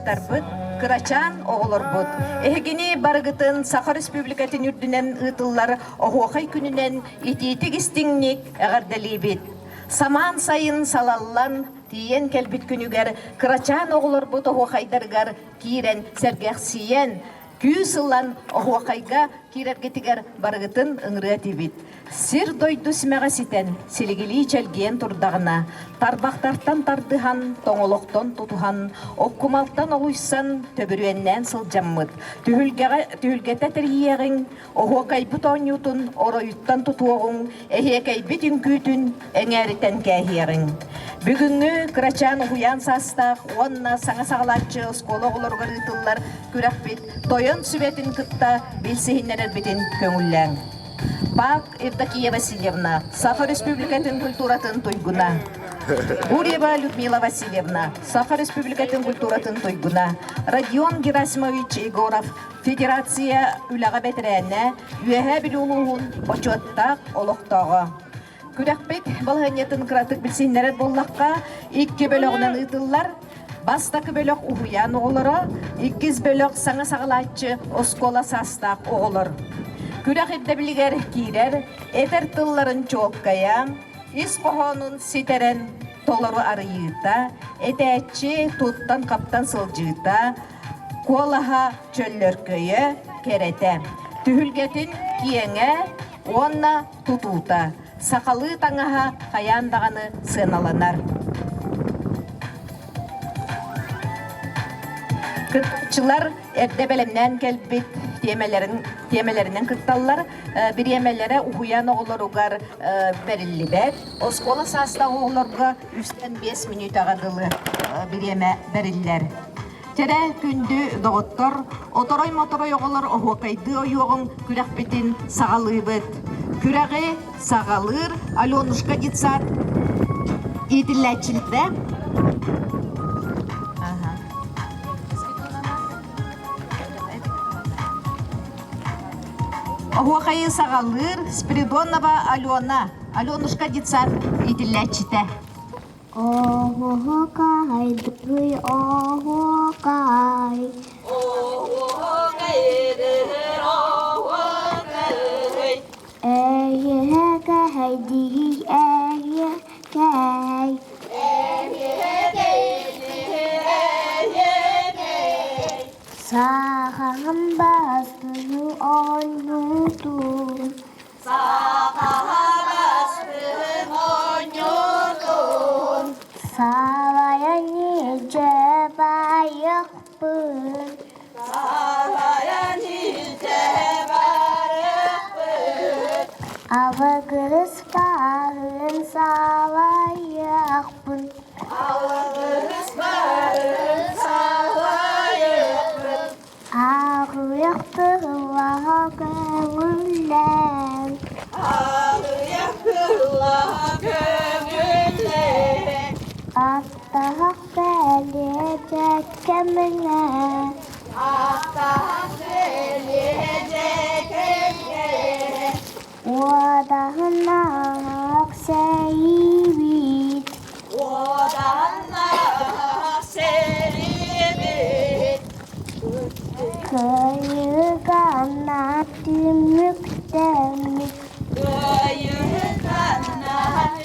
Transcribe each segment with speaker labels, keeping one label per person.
Speaker 1: Ыалдьыттарбыт, кырачаан оҕолорбут, эһигини барыгытын Саха Республикатын үрдүнэн ыытыллар Оһуохай күнүнэн итиитик-истиҥник эҕэрдэлиибит! Самаан сайын салаллан тиийэн кэлбит күнүгэр кырачаан оҕолорбут оһуохайдарыгар киирэн сэргэхсийэн, күүс ылан оһуохайга киирэргитигэр барыгытын ыҥырыа этибит. Сир-дойду симэҕэ ситэн, силигилии чэлгийэн турдаҕына, тарбахтартан тардыһан, тоҥолохтон тутуһан, оккумалтан олуйсан, төбүрүөннээн сылдьаммыт, түһүлгэҕэ түһүлгэтэ тэрийиэҕиҥ, Оһуокайбыт оонньуутун оройуттан тутуоҕуҥ, эһиэкэйбит үҥкүүтүн эҥээритэн кээһиэҕиҥ. Бүгүҥҥү кырачаан уһуйаан саастаах уонна саҥа саҕалааччы оскуола оҕолоругар ыытыллар күрэхпит Тойон сүбэтин кытта билсиһиннэрэрбитин көҥүллээҥ. Пак Евдокия Васильевна, Саха Республикатын культуратын туйгуна. Гурьева Людмила Васильевна, Саха Республикатын культуратын туйгуна. Родион Герасимович Егоров, Федерация үлэҕэ бэтэрээнэ, Үөһээ Бүлүү улууһун бочуоттаах олохтооҕо. Күрэхпит балаһыанньатын кыратык билсиһиннэрэр буоллахха, икки бөлөҕүнэн ыытыллар. Бастакы бөлөх уһуйаан оҕолоро, иккис бөлөх саҥа саҕалааччы оскуола саастаах оҕолор. Күрэх ирдэбилигэр киирэр, этэр тылларын чуолкайа, ис хоһоонун ситэрэн толору арыйыыта, этээччи туттан-хаптан сылдьыыта, Куолаһа чөллөркөйө, кэрэтэ, түһүлгэтин киэҥэ уонна тутуута, сахалыы таҥаһа хайаан даҕаны сыаналанар. Кыттааччылар эрдэ бэлэмнээн кэлбит тиэмэлэрин, тиэмэлэринэн кытталлар. Бириэмэлэрэ уһуйаан оҕолоругар бэриллибэт. Оскуола саастаах оҕолорго үстэн биэс мүнүүтэҕэ дылы бириэмэ бэриллэр. Кэрэ күндү доҕоттор, оторой-моторой оҕолор оһуокайдыы ойуоҕуҥ күрэхпитин саҕалыыбыт. Күрэҕи саҕалыыр Аленушка детсад иитиллээччилэрэ. Оһуохайы саҕалыыр Спиридонова Алена, Аленушка детсад иитиллээччитэ.
Speaker 2: Оһуокай, дуй оһуокай.
Speaker 3: Оһуокай оһуокай.
Speaker 2: Эйиэкэй дии эйиэкэй.
Speaker 3: Эйиэкэй дии эйиэкэй.
Speaker 2: Сахам бастыҥ оонньуутун Салайан илдьэ байыахпын Абыгырыс баарын салайыахпын Аҕыйах тыллаах көҥүллээн
Speaker 3: Аҕыйах тыллаах көҥүллээн
Speaker 2: Аттаах бэлиэ кэмҥэ
Speaker 3: Аттаах бэлиэ кэмҥэ
Speaker 2: Уодаһыннаах сэриибит
Speaker 3: Уодаһыннаах сэриибит
Speaker 2: Кыайыыганна түмүктэммит
Speaker 3: Кыайыыганна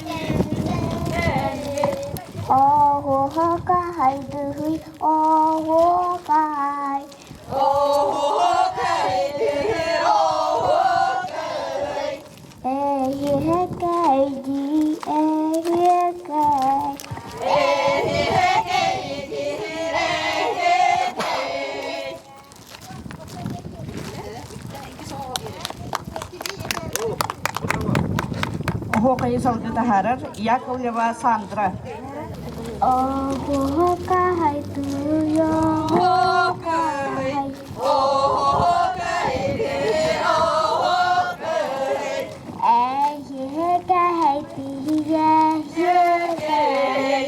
Speaker 3: түмүктэммит
Speaker 2: Оһуохай дыһый оһуохай
Speaker 3: Оһуохай дыһый оһуохай
Speaker 2: Эһиэкэй дии эһиэкэй
Speaker 3: Эһиэкэй дии эһиэкэй
Speaker 4: Оһуохайы салгыы таһаарар Яковлева Сандра.
Speaker 2: Оһуохай туйоһуохай
Speaker 3: Оһуохай оһуохай
Speaker 2: Эһиэкэй тиийэһиэкэй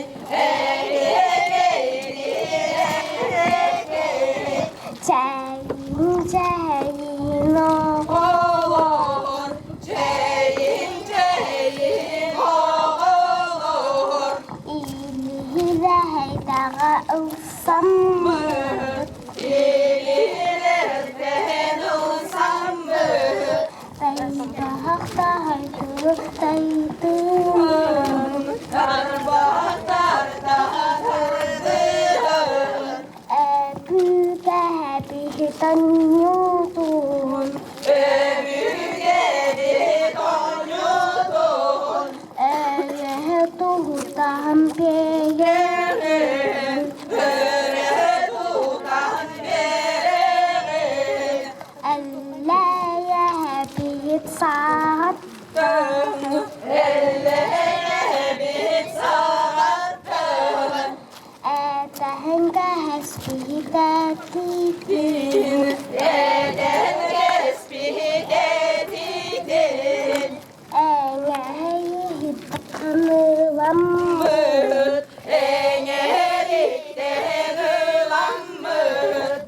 Speaker 2: Чэйин чэйин
Speaker 3: Оҕолор, чэйин, чэйин, оҕолор.
Speaker 2: Илиилэһэй даҕа ылсан. Танньуутун
Speaker 3: Өбүгэбит оонньуутун
Speaker 2: Эйэһэ тугутан биэрэҕин
Speaker 3: Өрө тутан биэрэҕин
Speaker 2: Эллэйэһэбит саҕаттан
Speaker 3: Эллэйэһэбит саҕаттан
Speaker 2: Этэһэн кэһэспитэ тиитин
Speaker 3: Этэн кэспитэ тиитин
Speaker 2: Эҥэһэйиһит ханыламмыт
Speaker 3: Эҥэриттэн ыламмыт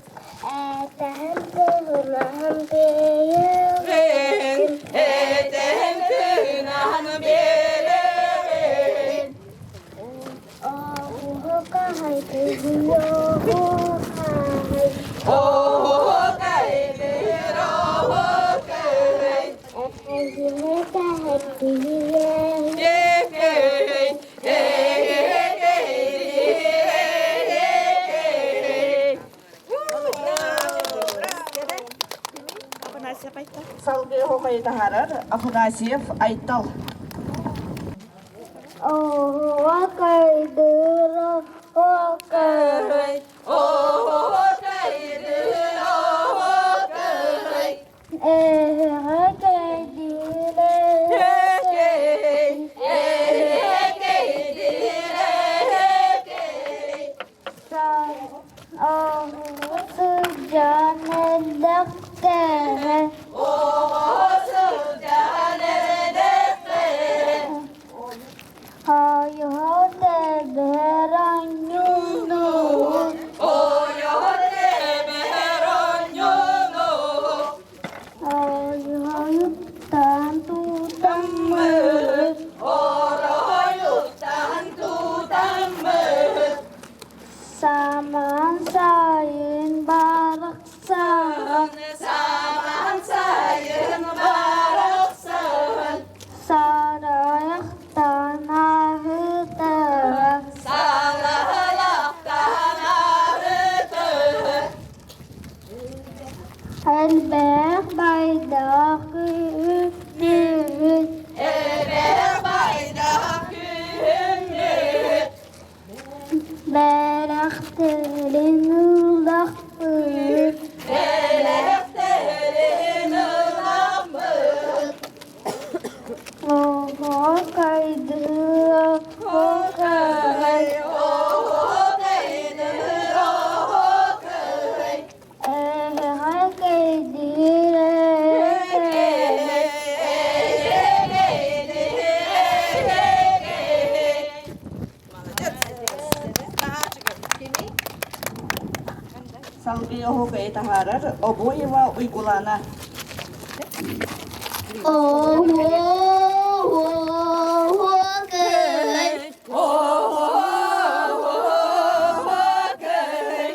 Speaker 2: Этэһэн тыһынаһан бэйэҕин
Speaker 3: Этэн тыынаһан биэрэҕин
Speaker 2: Оһуохай оһуохай
Speaker 3: Оһуохайдыыр оһуохай
Speaker 2: Эһиги кэһэттиһиэ
Speaker 3: Экэй, экэй, экэй.
Speaker 4: Салгыы оһуохайы таһаарар Афанасьев Айтал.
Speaker 2: Оһуохайдыыр оһуохай
Speaker 3: Оһуохайдыыр оһуохай
Speaker 2: Эһэҕэ кэйдиир
Speaker 3: Экэй, экэйдиир экэй.
Speaker 2: Оһуох сылдьан эллэхтэрэ
Speaker 3: Оҕо сылдьан эрдэххэ
Speaker 2: Ойоһо тэбэр оонньууну
Speaker 3: Ойоһор тэбэр оонньууну
Speaker 2: Ойоһуттан тутаммыт
Speaker 3: Оройуттан тутаммыт
Speaker 2: Самаан сайын барахсан
Speaker 3: Самаан сайын барахсан
Speaker 2: Сарайахтан аһытара
Speaker 3: Сарайахтан аһытар
Speaker 2: Элбэх байдах күһүммүт
Speaker 3: Элбэх байдах күһүммүт
Speaker 2: Бэрэхтэрин ыллахпыт
Speaker 3: Бэлэхтэрин ыламмыт
Speaker 2: Оһуокайдыы оһуокай
Speaker 3: Оһуокайдыр оһуокай
Speaker 2: Эһэҕэ кэйдиир эһэкэй
Speaker 4: Салгыы оһуохайы таһаарар Обоева Уйгулаана.
Speaker 2: Оһуокай
Speaker 3: Оһуокай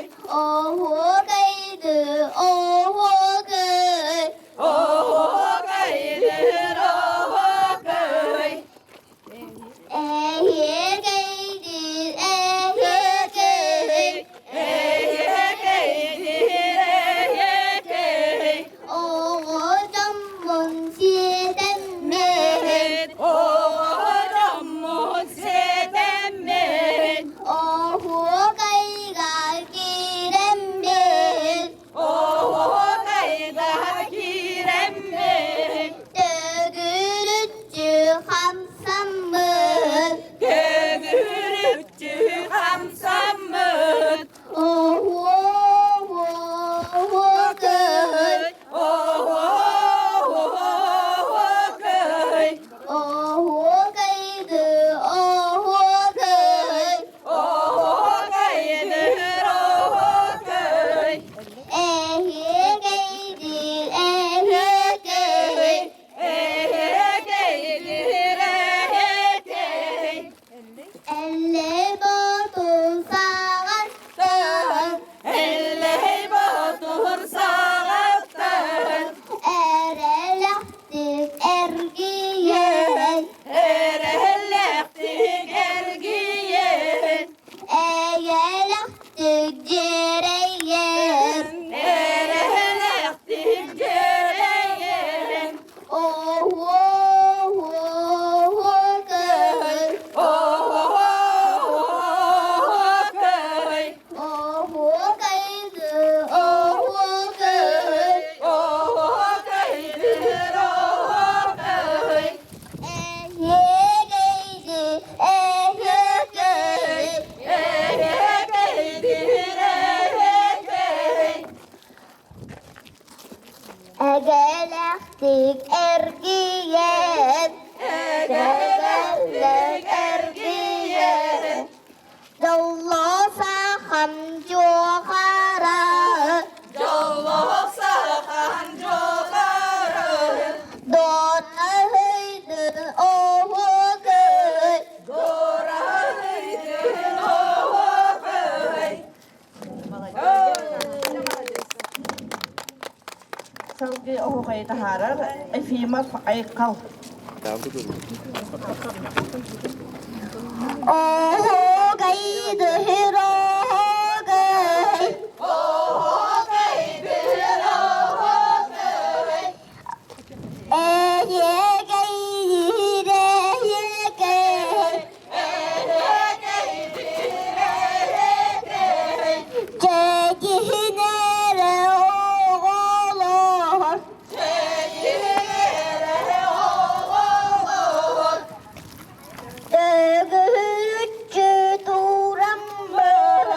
Speaker 2: Оһуокайдыы оһуокай
Speaker 3: Оһуокайдыр оһуокай
Speaker 2: Эһиэкэйдиир эһиэкэй
Speaker 3: Эһиэкэйдир эһиэкэй
Speaker 2: Оҕо дьоммун сиэтэммин
Speaker 3: Оҕо дьоммун сиэтэммин
Speaker 2: Оһуокайга киирэммин
Speaker 3: Оһуокайга киирэммин
Speaker 2: Төгүрүччү хамсаммын
Speaker 3: Төгүрүччү хамсаммыт
Speaker 2: Оһуокай
Speaker 3: Оһуокай
Speaker 2: Оһуокайды оһуокай
Speaker 3: Оһуокайдыр оһуокай
Speaker 2: Эһиэкэйдиир эһиэкэй
Speaker 3: Эһиэкэйдир эһиэкэй
Speaker 2: Эллэй ботун саҕаттан
Speaker 3: Эллэй ботур саҕаттан
Speaker 2: Эрэлэхтик эргийэн
Speaker 3: Эрэллэхтик эргийэн
Speaker 2: Эйэлэхтик дьиэрэйэн
Speaker 3: Эрэллэхтик.
Speaker 2: Эгэллэхтик эргийэн, эгэллэх эргийэн, Дьоллоох сахам дьуохара,
Speaker 3: Дьоллоох сахан дьуохара,
Speaker 2: Дуораһыйдын оһуокай,
Speaker 3: Дуораһыйдын оһуокай.
Speaker 4: Салгыы оһуохайы таһаарар Ефимов Айхал.
Speaker 2: Оһуокай дыһыр оһуокай,
Speaker 3: Оһуокай дыһыр оһуокай,
Speaker 2: Эһиэгэй иһирэһиэгэй,
Speaker 3: Эһиэгэй иһирэһиэгэй,
Speaker 2: Чэкиһинэрэ оҕолор,
Speaker 3: Чэкиһинэрэ оҕолор,
Speaker 2: Төгүрүччү тураммыт.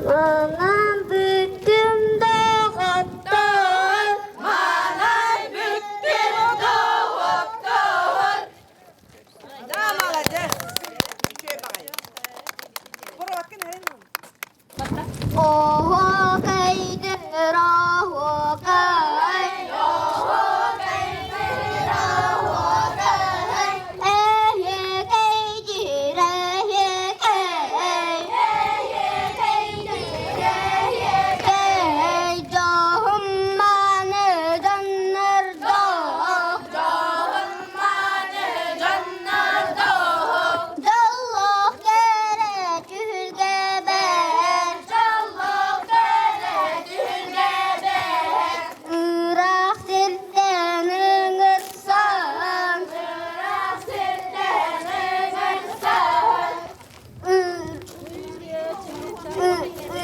Speaker 2: Манан бүттүм доҕоттоор.
Speaker 3: Манан бүттүм доҕоттоор.
Speaker 4: Да, молодец. Үчүгэй баҕайы. Боруоккун эрин.
Speaker 2: Оһуокайдыр оһуокай.
Speaker 3: Оһуокайдыр оһуокай.
Speaker 2: Эһиэкэйдир эһиэкэй.
Speaker 3: Эһиэкэйдир эһиэкэй.
Speaker 2: Кэй дьоһум мааны дьоннордоох.
Speaker 3: Дьоһун мааны дьоннордоох.
Speaker 2: Дьоллоох кэрэ түһүлгэбэр.
Speaker 3: Дьоллоох кэрэ түһүлгэбэр.
Speaker 2: Ыраах сиртэн ыҥырсан.
Speaker 3: Ыраах сиртэн ыҥырсан.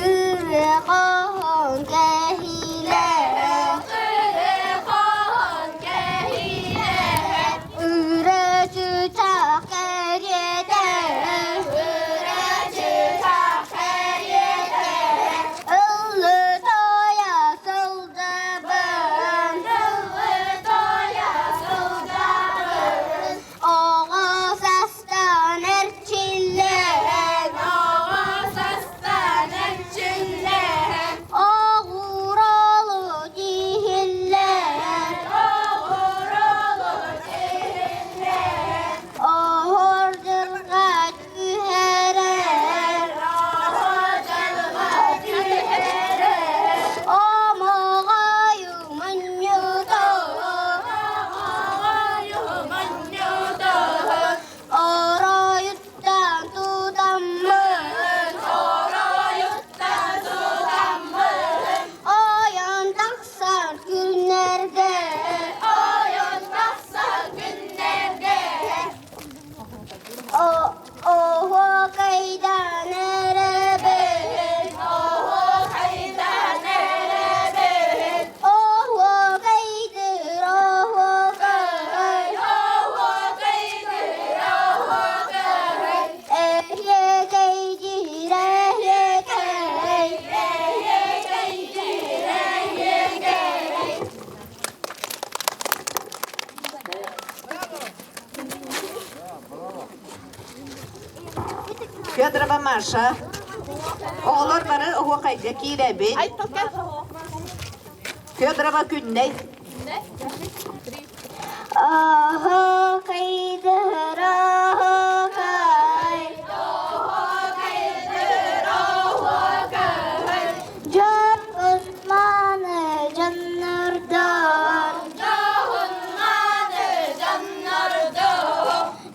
Speaker 2: Ырыа хоһоон кэһиилээх.
Speaker 3: Ырыа хоһоон кэһиилээх.
Speaker 2: Ырыа чыычаах кэриэтэ.
Speaker 3: Ырыа чыычаах кэриэтэ.
Speaker 2: Ыллыы туойа сылдьабын.
Speaker 3: Ыллыы туойа сылдьабын.
Speaker 2: Оҕо састан эрчиллэн.
Speaker 3: Оҕо састан эрчиллэн.
Speaker 2: Оҕуролу тиһиллэн.
Speaker 3: Оҕуролу тиһиллэн.
Speaker 2: Оһор дьылҕа түһэрэр.
Speaker 3: Оһор дьылҕа түһэрэр.
Speaker 2: Омоҕойу мунньутор.
Speaker 3: Омоҕойу мунньутор.
Speaker 2: Оройуттан тутаммын.
Speaker 3: Оройуттан тутаммын.
Speaker 2: Ойон тахсар күннэргэ.
Speaker 3: Ойон тахсар күннэргэ.
Speaker 2: Оһуокайдан эрэбин.
Speaker 3: Оһуокайдан эрэбин.
Speaker 2: Оһуокайдыр оһуокай.
Speaker 3: Оһуокайдыр оһуокай.
Speaker 2: Эһиэкэйдиир эһиэкэй.
Speaker 3: Эһиэкэйдиир эһиэкэй.
Speaker 1: Федорова Маша. Оҕолор бары оһуохайга киирэбит. Федорова Күннэй.
Speaker 2: Оһуокайдыр оһуокай.
Speaker 3: Оһуокайдыр оһуокай.
Speaker 2: Дьон Усманы дьоннордор.
Speaker 3: Дьоһун мааны дьоннордор.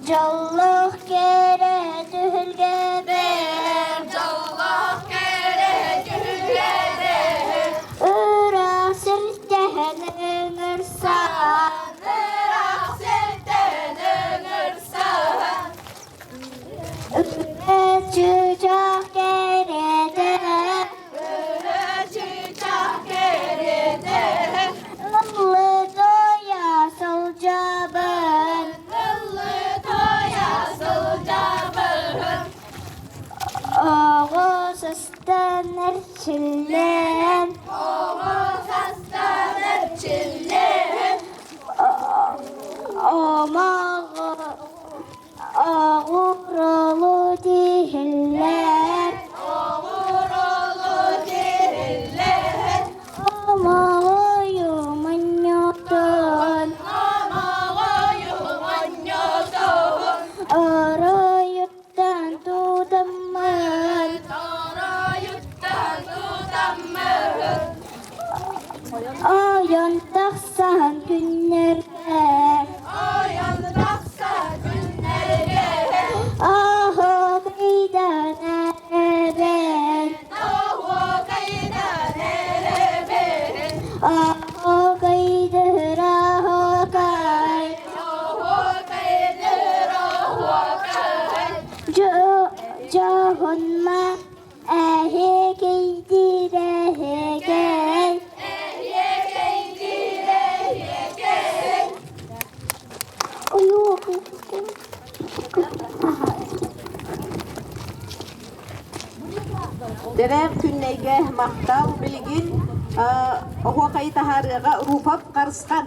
Speaker 2: Дьоллоох кэрэ түһүлгэбэр.
Speaker 3: Дьоллоох кэрэ түһүлгэбэр.
Speaker 2: Ыраах сиртэн ыҥырсан.
Speaker 3: Ыраах сиртэн ыҥырсан.
Speaker 2: Ырыа чыычаах кэрэтэ.
Speaker 3: Ырыа чыычаах кэрэтэ.
Speaker 2: Ыллыы туойа сылдьабын.
Speaker 3: Ыллыы туойа сылдьабын.
Speaker 2: Оҕо сыстан эрчиллэн.
Speaker 3: Оҕо састан эрчиллэн.
Speaker 2: Омоҕо оҕуролу тиһиллэр.
Speaker 3: Оҕуролу тиһиллэн.
Speaker 2: Омоҕойу мунньутун.
Speaker 3: Омоҕойу мунньутун.
Speaker 2: Оройуттан тутаммын.
Speaker 3: Оройуттан тутаммын.
Speaker 2: Ойон тахсан күннэргэ.
Speaker 3: Ойон тахсар күннэргэ.
Speaker 2: Оһуокайдан эрэбин.
Speaker 3: Оһуокайдан эрэбин.
Speaker 2: Оһуокайдыр оһуокай.
Speaker 3: Оһуокайдыр оһуокай.
Speaker 2: Дьоһунма эһиэкэйдиир эһиэкэй.
Speaker 3: Эһиэкэйдиир эһиэкэй.
Speaker 1: Дэрээм күннэйгэ махтал билигин оһуохайы таһаарыаҕа Руфов Харысхан.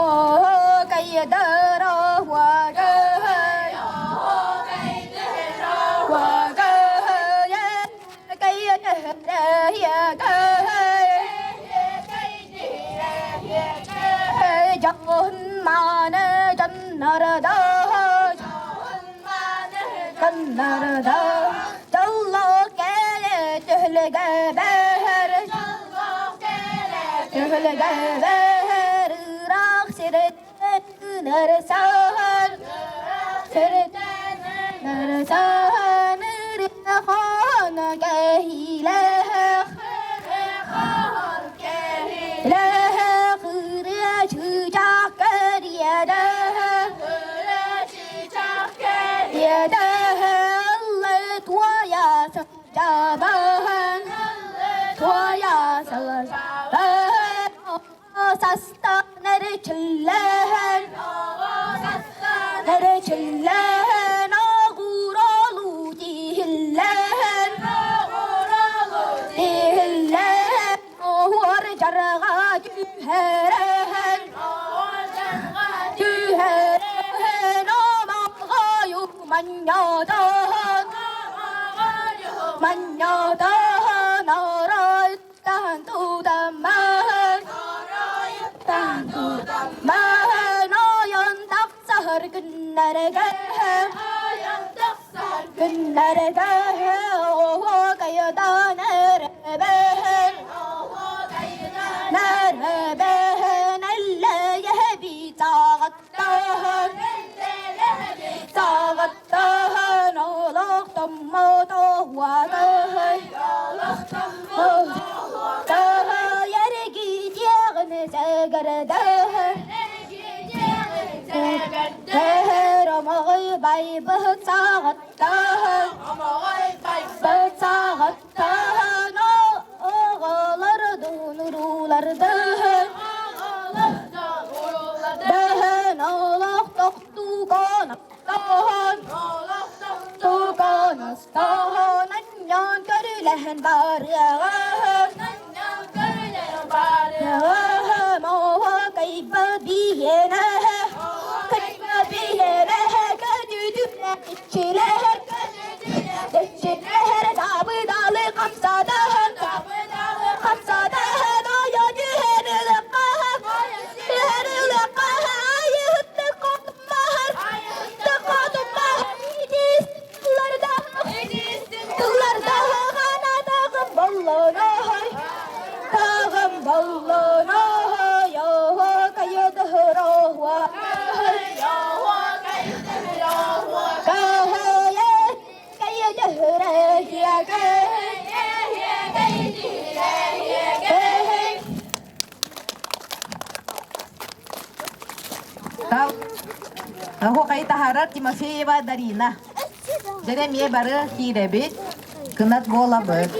Speaker 3: Оһуокайдар оһуокай Дьоһун-мааны дьоннордо дьоннордо дьоллоох кэлэ түһүлгэ бэһэр түһүлгэ бэһэр ыраах сириттэн ырсаһар сириттэн ырсаһан ырыахон кэһиилээх лээх ырыа чыычаах кэриэдэ Түһэрэн Түһэрэн омоҕойу манньатан манньатан оройуттан тутаммын тутаммын ойон тахсар күннэргэ күннэргэ оһуокайдан эрэбэһин Нэрбэһин эллэйэһэби саҕаттаһын саҕаттаһын олохтоммут оһуотаһын эргитиэҕин сэгэрдэһин Тэһэр омоҕой байбыт саҕаттаһын саҕаттаһын оҕолор дунуруулардаһын даһын олох тохтуугон астаһын тохтуугон астаһын анньан көрүлэһэн барыаҕаһын Кайба биһиэнэ кайба биһиэнэ көтүтүлэ иччилэһэр иччилэһэр дабыдалы хамсадаһын хамсадаһын ойо түһэн ылыққаһа түһэн ылыққаһа айыһыттык хотуммаһар тыққотуммаһар Тыллардаһы ханатагым боллоноһой, тагым боллоноһой, оһо кайыдыһыроһуа, каһайа кайыдыһырэһиэ
Speaker 1: Оһуохайы таһаарар Тимофеева Дарина. Дьэ эмиэ бары киирэбит, кынат буолабыт.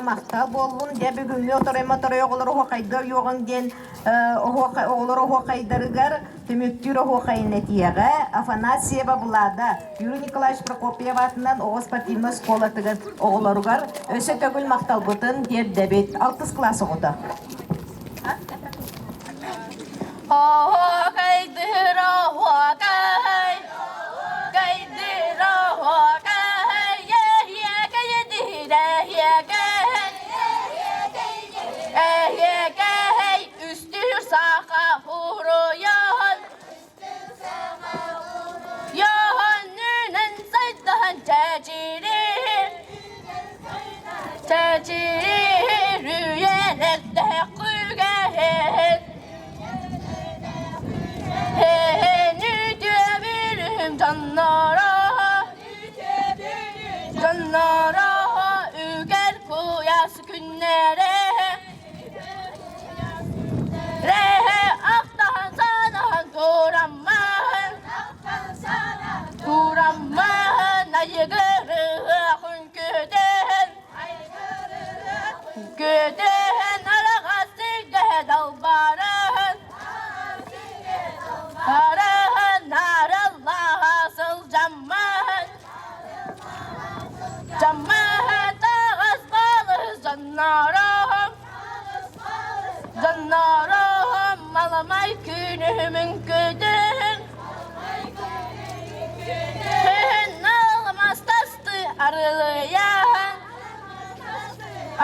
Speaker 1: Владаҕа махтал буоллун. Дьэ бүгүҥҥү оторой-моторой оҕолор оһуохайга уйуоҕуҥ диэн оҕолор оһуохайдарыгар түмүктүүр оһуохайын этиэҕэ Афанасьева Влада Юрий Николаевич Прокопьев аатынан оҕо спортивнай оскуолатыгар оҕолоругар өссө төгүл махталбытын тиэрдэбит. Алтыс кылаас оҕото.
Speaker 3: Оһуокайдыыр оһуокай, кайдыыр оһуокай, эһиэкэй, эһиэкэй, үстүүр саха уруйан, Йоһоннунан сайдаһан чэчириир, чэчириир үйэлэрдээх күгэһин. Эһэни дьонноро, дьонноро үгэр куйаас күннэрэ. Рэһэ ахтаһан санаһан тураммаһын, тураммаһын айыгырыах үҥкүтүһүн, үҥкүтүһүн араҕас сиргэ далбарыһын, арыһын арыллаһа сылдьаммаһын, дьаммаһын таҕас балыс дьоннорум, Дьоннорум маламай күнүһүм үҥкүтүн Күн алмастасты арылыйаһын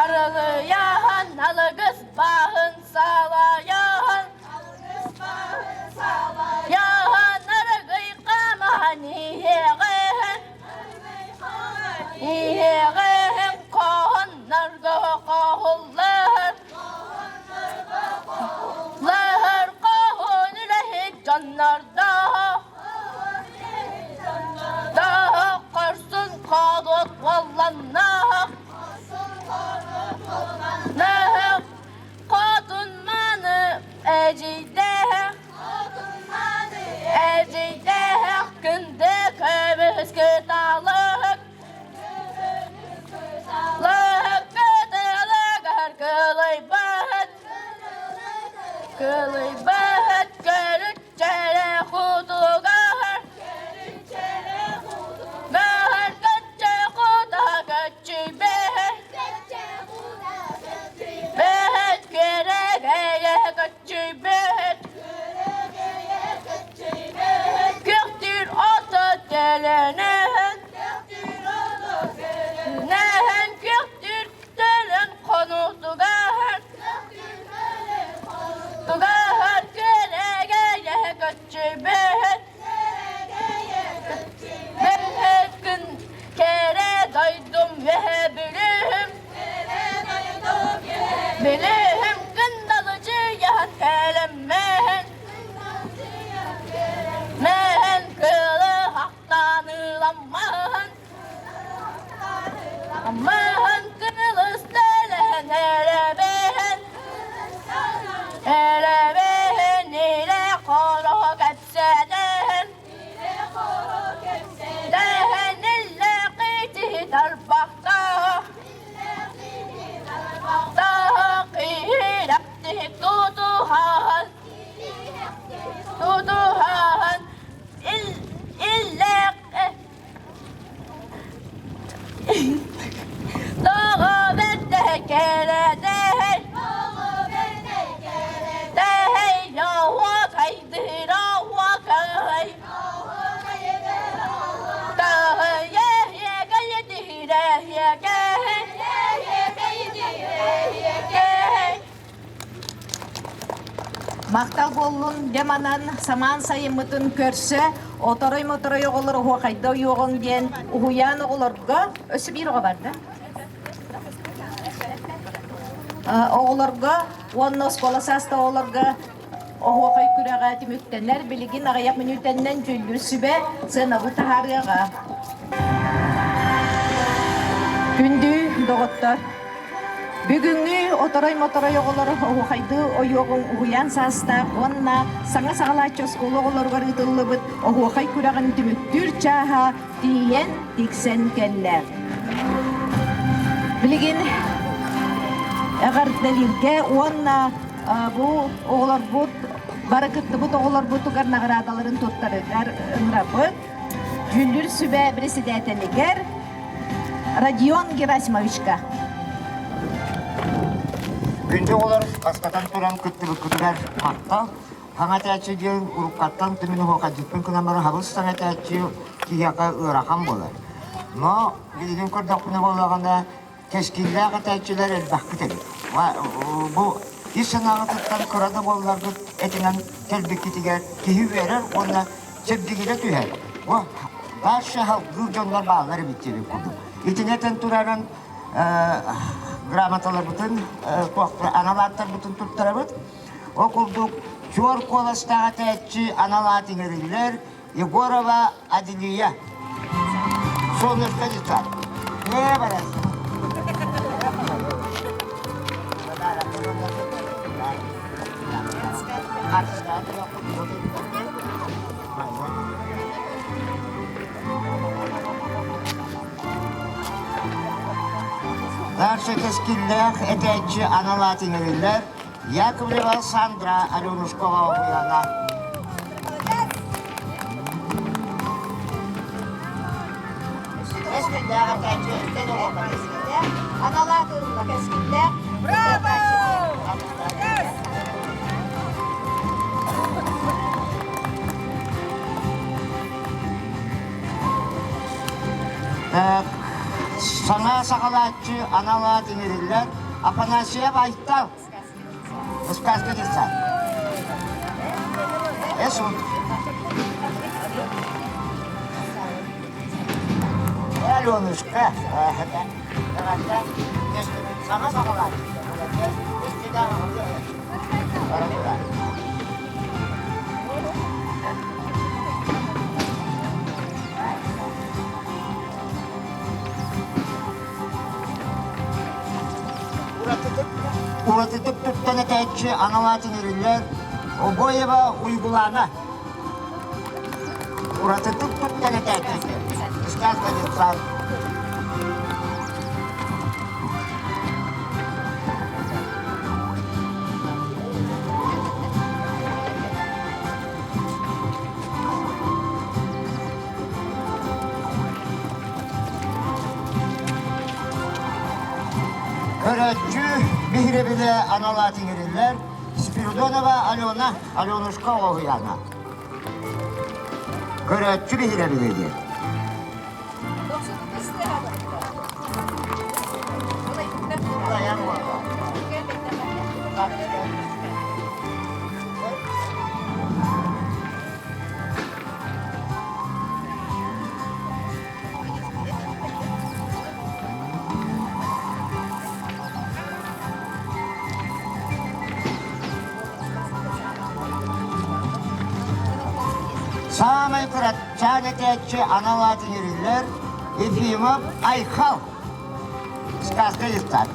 Speaker 3: Арылыйаһын алыгыс баһын салайаһын Яһын арыгый камаһын иһэҕиһин Иһэҕиһин хоһуннарга хоһуллаһын Лаһар хоһун үлэһит дьоннордоох Даах хорсун хоодуот уолланнаах Наһах хотун маны эдьиийдээх Эдьиийдээх күндү көмүс кыталык Лыһыккытылыгар кылыйбыт, кылыйбыт көрүччэрэ кутугар, Гар көччө кута көччүйбэт, бэт күөрэгэйэ көччүйбэт, Күөхтүүр ото төлөнөн, Нэһэн күөхтүүр төлөн хонуутугар, Тугар күөрэгэйэ көччүйбэт, Бэһэт күн кэрэ дойдум үөһэ бүлүүм, Бүлүүм кындалычыйан кэлэммэһин, Мэһэн кылы хахтаныламмаһын, Аммаһын кылыс тэлэһэн элэбэһэн, Элэбэһэн илэ хоро кэпсэтэһэн, Дэһэн иллэ кити тарбахтаах, Таах киһи тутуһаһан, Тутуһаһан иллээх Тоҕо бэрдэ кэрэдэһэй Тэһэй оһуокайдыыр оһуокай
Speaker 1: Махтал буоллун дьэ манан самаан сайыммытын көрсө оторой-моторой оҕолор оһуохайда ойуоҕуҥ диэн уһуйаан оҕолорго өссө биир оҕо бар да оҕолорго уонна оскуола саастаах оҕолорго Оһуохай күрэҕэ түмүктэнэр, билигин аҕыйах мүнүүтэннэн дьүүллүүр сүбэ сыанабыл таһаарыаҕа. Күндү доҕоттор, бүгүҥҥү оторой-моторой оҕолор оһуохайдыы ойуоҕуҥ уһуйаан саастаах уонна саҥа саҕалааччы оскуола оҕолоругар ыытыллыбыт оһуохай күрэҕин түмүктүүр чааһа тиийэн тиксэн кэллэ. Билигин. Эҕэрдэлииргэ уонна бу оҕолорбут бары кыттыбыт оҕолорбутугар наҕараадаларын туттарыгар ыҥырабыт. Дьүүллүүр сүбэ председателигэр Родион Герасимовичка.
Speaker 5: Күндү оҕолор, бастатан туран кыттыбыккытыгар махтал. Хаҥа этээччи диэн уруккаттан түмүн уһуохайдьыппын гынан баран хабыс саҥа этээччи киһиэхэ ыарахан буолар. Но билигин көрдөхпүнэ буоллаҕына кэскиллээх этээччилэр элбэхпит эбит. Бу ис санааҕытыттан кыра да буолларгыт этинэн кэлбиккитигэр киһи үөрэр уонна чэбдигирэ түһэр. Бу дальше халгыыр дьоннор бааллар эбит диэбит курдук. Итини этэн тураран грамоталарбытын, анал ааттарбытын туттарабыт. Ол курдук, чуор куоластаах этээччи анал аат иҥэриллэр Егорова Аделия. Солнышко лица. Не барас. Дальше кэскиллээх этээччи анал аат иҥэриллэр Яковлева Сандра Аленушкова уһуйаана.
Speaker 1: Кэскиллээх этээччи Аналаат ылла кэскиллээх.
Speaker 4: Браво!
Speaker 5: Саҥа саҕалааччы анал аат иҥэриллэр Афанасьев Айтал. Сказка детсад. Эсун. Аленушка. Саҥа саҕалааччы. Уратытык туттан этээччи анал аатын үрүллэр Обоева Уйгулаана. Уратытык туттан этээччи. Сказка детсад. Көрөөччү биһирэбилэ анал аат иҥэриллэр Спиридонова Алена, Аленушка Оһуйаана. Көрөөччү биһирэбилэ диэн. Саамай кырачаан этээччи анал аат иҥэриллэр Ефимов Айхал. Сказка листа.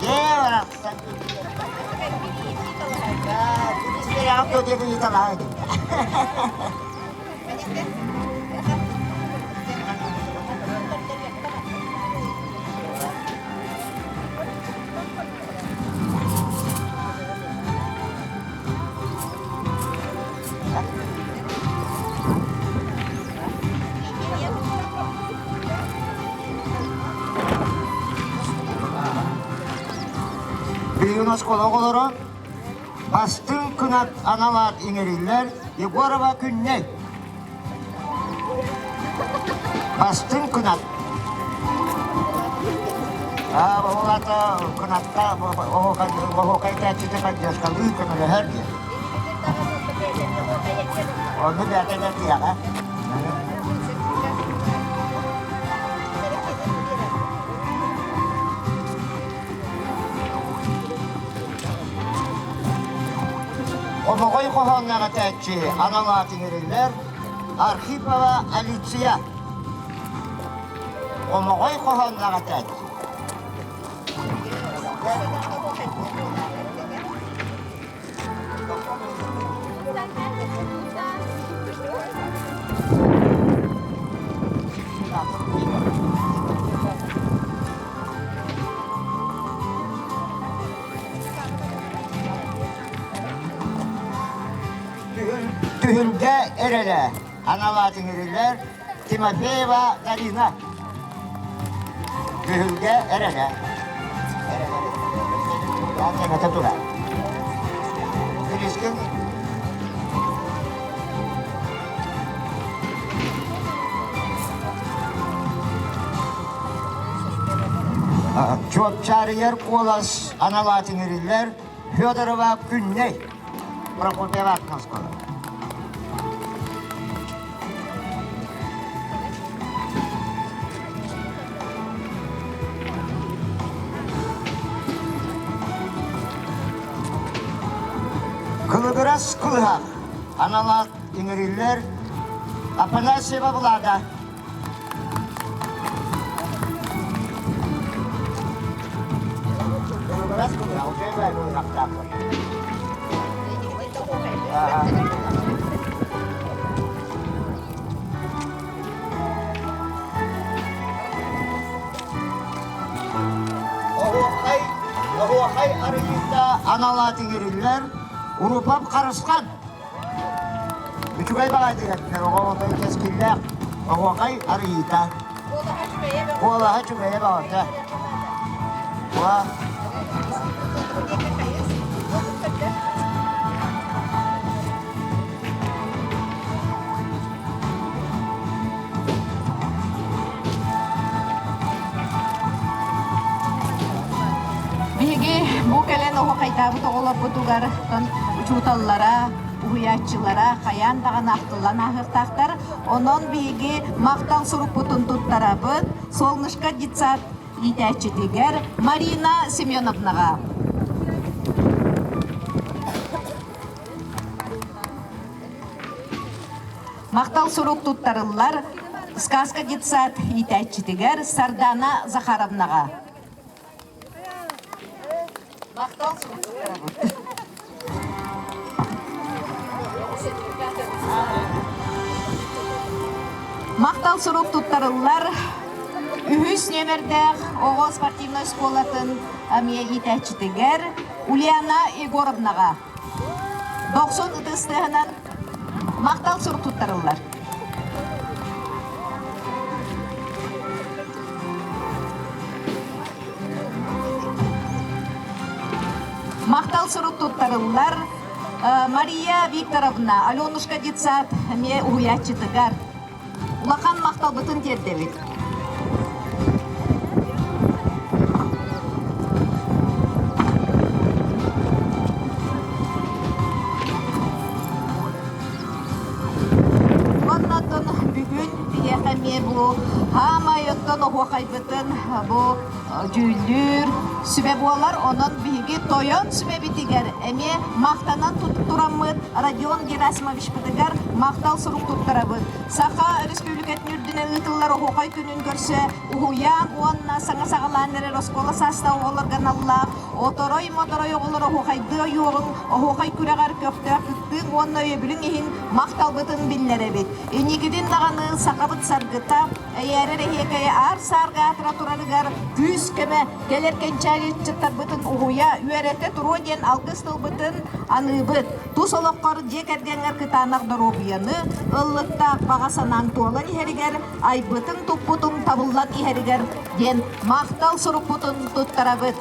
Speaker 5: Билигин оскуола оҕолоро Бастыҥ кынат анал аат иҥэриллэр Егорова Күннэй. Бастыҥ кынат. Ол аата кынатта оһуокай тээччитэ поддержкалыы көмөлөһөр диэн. Ону бэйэтэ диэҕэ. Хомоҕой хоһоонноох этээччи анал аат иҥэриллэр Архипова Алиция. Хомоҕой хоһоонноох этээччи. Түһүлгэ эрэлэ анал аат иҥэриллэр Тимофеева Дарина. Түһүлгэ эрэлэ. Эрэлэ. турар. Кирискин Чуопчаарыйар куолас анал аат иҥэриллэр Федорова Күннэй Прокопьева аатынан оскуола. Кылыгырас кылыһах анал аат иҥэриллэр Афанасьева Влада. Кылыгырас кылыһах, үчүгэй кылыһахтаахпын. Оһуохай, оһуохай арыйыыта анал аат иҥэриллэр Урупап Харысхан. Үчүгэй баҕайытык эттилэр, оҕо отой кэскиллээх оһуохай арыйыыта. Куолаһа үчүгэйэ баҕата. Уа.
Speaker 1: Биһиги бу кэлэн оһуохайдаабыт оҕолорбутугар учууталлара, уһуйааччылара хайаан даҕаны ахтыллан ааһыахтаахтар. Онон биһиги махтал сурукпутун туттарабыт Солнышко детсад иитээччитигэр Марина Семеновнаҕа. Махтал сурук туттарыллар Сказка детсад иитээччитигэр Сардана Захаровнаҕа. Махтал сурук туттарабыт. Махтал сурук туттарыллар үһүс нүөмэрдээх оҕо спортивнай школатын эмиэ иитээччитигэр Ульяна Егоровнаҕа. Дохсун ытыс тыаһынан махтал сурук туттарыллар. Махтал сурук туттарыллар Мария Викторовна, Аленушка детсад эмиэ уһуйааччытыгар. Улахан махталбытын тиэрдэбит. Оннотон бүгүн биһиэхэ эмиэ бу хаамай оттон оһуохайбытын бу дьүүллүүр сүбэ буолар. Онон биһиги тойон сүбэбитигэр эмиэ махтанан тураммыт Родион Герасимовичпытыгар махтал сурук туттарабыт. Саха Республикатын үрдүнэн ыытыллар оһуохай күнүн көрсө уһуйаан уонна саҥа саҕалаан эрэр оскуола саастаах оҕолорго аналлаах оторой-моторой оҕолор оһуохайдыы ойуоҕуҥ оһуохай күрэҕэр көхтөөх кыттыыҥ уонна өйөбүлүҥ иһин махталбытын биллэрэбит. Инникитин даҕаны сахабыт саргыта эйээрэр эһиэкэйэ аар-саарга аатыра турарыгар күүс-көмө кэлэр кэнчээри ыччаттарбытын уһуйа, үөрэтэ туруо диэн алгыс тылбытын аныыбыт. Тус олоххор дьиэ кэргэҥҥэр кытаанах доруобуйаны, ыллыктаах баҕа санааҥ туолан иһэригэр, айбытыҥ-туппутуҥ табыллан иһэригэр диэн махтал сурукпутун туттарабыт.